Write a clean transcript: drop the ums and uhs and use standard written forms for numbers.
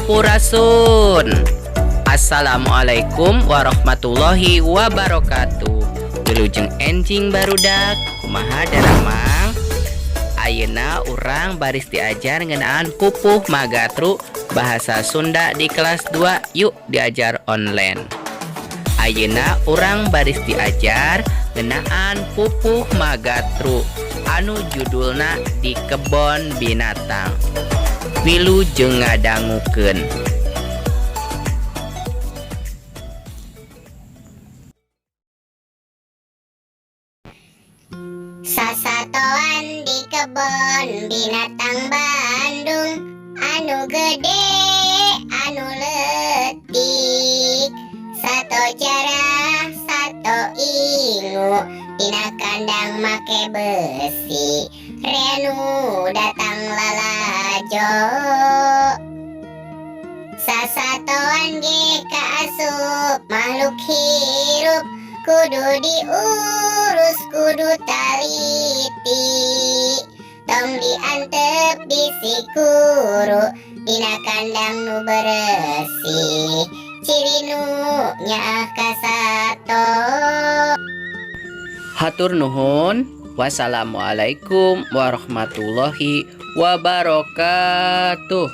Sampurasun. Assalamualaikum warahmatullahi wabarakatuh. Wilujeng enjing, barudak. Kumaha daramang? Ayeuna urang baris diajar ngeunaan pupuh magatru bahasa Sunda di kelas 2. Yuk, diajar online. Ayeuna urang baris diajar ngeunaan pupuh magatru anu judulna Di Kebon Binatang. Wilujeng ngadangukeun. Sasatoan di kebon binatang Bandung, anu gede anu leutik, sato jarah, sato ingu, dina kandang make besi, rea nu datang lalajo. Sasatoan ge kaasup makhluk hirup, kudu diurus, kudu taliti, tong diantep bisi kuru, dina kandang nu beresih, ciri nu nyaah ka sato. Hatur nuhun. Wassalamualaikum warahmatullahi wabarakatuh.